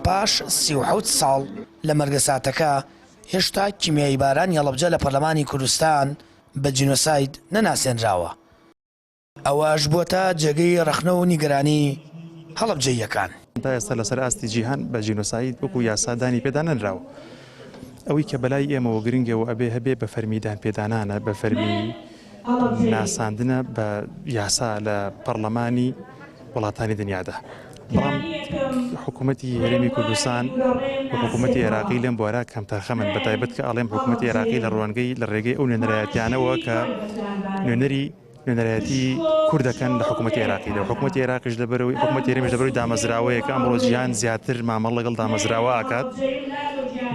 پاش 37 ساڵ لە مەرگەساتەکە، هێشتا کیمیاییبارانی هەڵەبجە لە پەرلەمانی کوردستان بە جینۆساید نەناسێنراوە. ئەوەش بووەتە جێگەی ڕەخنە و نیگەرانی هەڵەبجەییەکان. تا ئێستا لەسەر ئاستی جیهان بە جینۆساید وەکو یاسا دانی پێدا نەنراوە. ئەوەی کە بەلای ئێمەوە گرنگە و ئەبێ هەبێ بە فەرمی دان پێدانانە، بە فەرمی ناساندنە بە یاسا لە پەڕلەمانی وڵاتانی دنیادا. بەڵام حکوومەتی هەرێمی کوردستان و حکوومەتی عێراقی لەم بوارە کەمتەرخەمن، بە تایبەت کە ئەڵێم حکوومەتی عێراقی لە ڕوانگەی لە ڕێگەی ئەو نوێنەرایەتیانەوە کە نوێنەری نوێنەرایەتی کورد دەکەن لە حکوومەتی عێراقیدا و حکوومەتی عێراقیش لەبەرەوەی حکوومەتی هەرێمیش لەبەرەوەی دامەزراوەیە کە ئەمڕۆ جیهان زیاتر مامەڵە لەگەڵ دامەزراوە ئەکات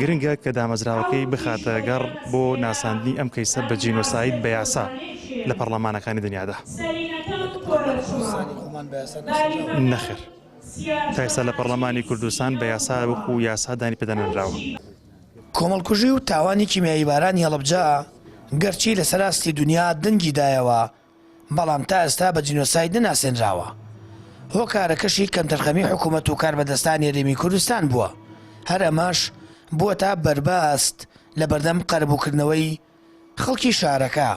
گرنگە کە دامەزراوەکەی بخاتە گەڕ بۆ ناساندنی ئەم کەیسە بە جینۆساید بە یاسا لە پەڕلەمانەکانی دنیادا. نەخێر تا ئێستا لە پەڕلەمانی کوردستان بە یاسا وەکو یاسا دانی پێدا نەنراوە. کۆمەڵکوژی و تاوانی کیمیاییبارانی هەڵەبجە گەرچی لەسەر ئاستی دونیا دەنگی دایەوە، بەڵام تا ئێستا بە جینۆساید نەناسێنراوە. هۆکارەکەشی کەمتەرخەمی حکومەت و کاربەدەستانی هەرێمی کوردستان بووە، هەر ئەمەش بووەتە بەربەست لەبەردەم قەرەبووکردنەوەی خەڵکی شارەکە.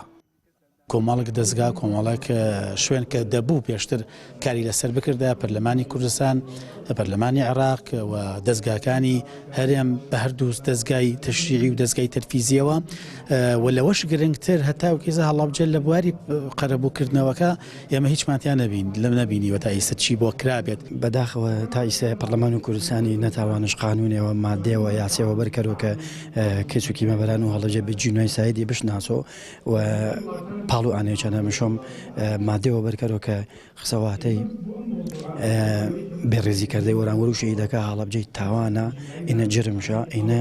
کۆمەڵێک دەزگا، کۆمەڵێک شوێن کە دەبوو پێشتر کاری لەسەر بکردایە، پەرلەمانی کوردستان، پەرلەمانی عێراق و دەزگاکانی هەرێم بە هەردوو دەزگای تەشریعی و دەزگای تەنفیزیەوە و لەوەش گرنگتر هەتاوەکو ئێستا هەڵەبجە لە بواری قەرەبووکردنەوەکە ئێمە هیچمان تیا نەبین لەم نەبینیوە تا ئیستا چی بۆ کرابێت. بەداخەوە تا ئیستا پەرلەمان و کوردستانی نەتاوانش قانونێوە مادەیەوە یاسێوە بەرکەرۆ کە کەس و کیمەبەران و هەڵەجە بە جینۆیسایدی بشناسۆ و پاڵو ئانێچەنە مشۆم مادەوە بەرکەرۆ کە خسەواتەی بێڕێزی کردەی وەرانوەر و شەهیدەکە هەڵەبجەی تاوانە ئینە جرمشە ئینە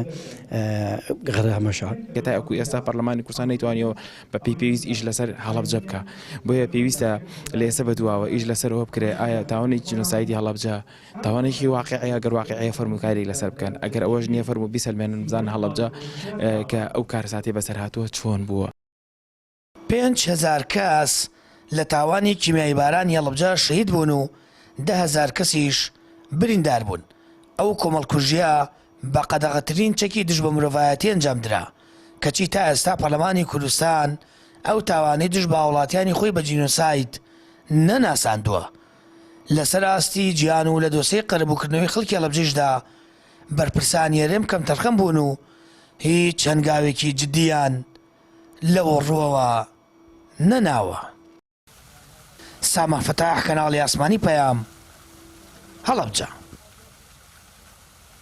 غەرامەشە. کە تاکو ئێستا پەرلەمانی کوردستان نەیتوانیەوە بە پێی پێویست ئیش لەسەر هەڵەبجە بکا بۆیە پێویستە لە ئێستا بە دواوە ئیش لەسەر ئەوە بکرێ ئایا تاوانی جینۆسایدی هەڵەبجە تاوانێکی واقعیە گەر واقعیە فەرموو کاری لەسەر بکەن ئەگەر ئەوەش نییە فەرموو بیسەلمێنن بزانن هەڵەبجە کە ئەو کارەساتەی بەسەر هاتووە چۆن بووە. 5000 کەس لە تاوانی کیمیاییبارانی هەڵەبجە شەهید بوون و 10,000 کەسیش بریندار بوون. ئەو کۆمەڵکوژییە بە قەدەغەترین چەکی دژ بە مرۆڤایەتی ئەنجامدرا، کەچی تا ئێستا پەرلەمانی کوردستان ئەو تاوانەی دژ بە هاوڵاتیانی خۆی بە جینۆساید نەناساندووە. لەسەر ئاستی جیهان و لە دۆسێی قەرەبووکردنەوەی خەڵکی هەڵەبجەیشدا بەرپرسانی هەرێم کەمتەرخەم بوون و هیچ هەنگاوێکی جدییان لەو ڕووەوە نەناوە. سامان فەتاح، کەناڵی ئاسمانی پەیام، هەڵەبجە.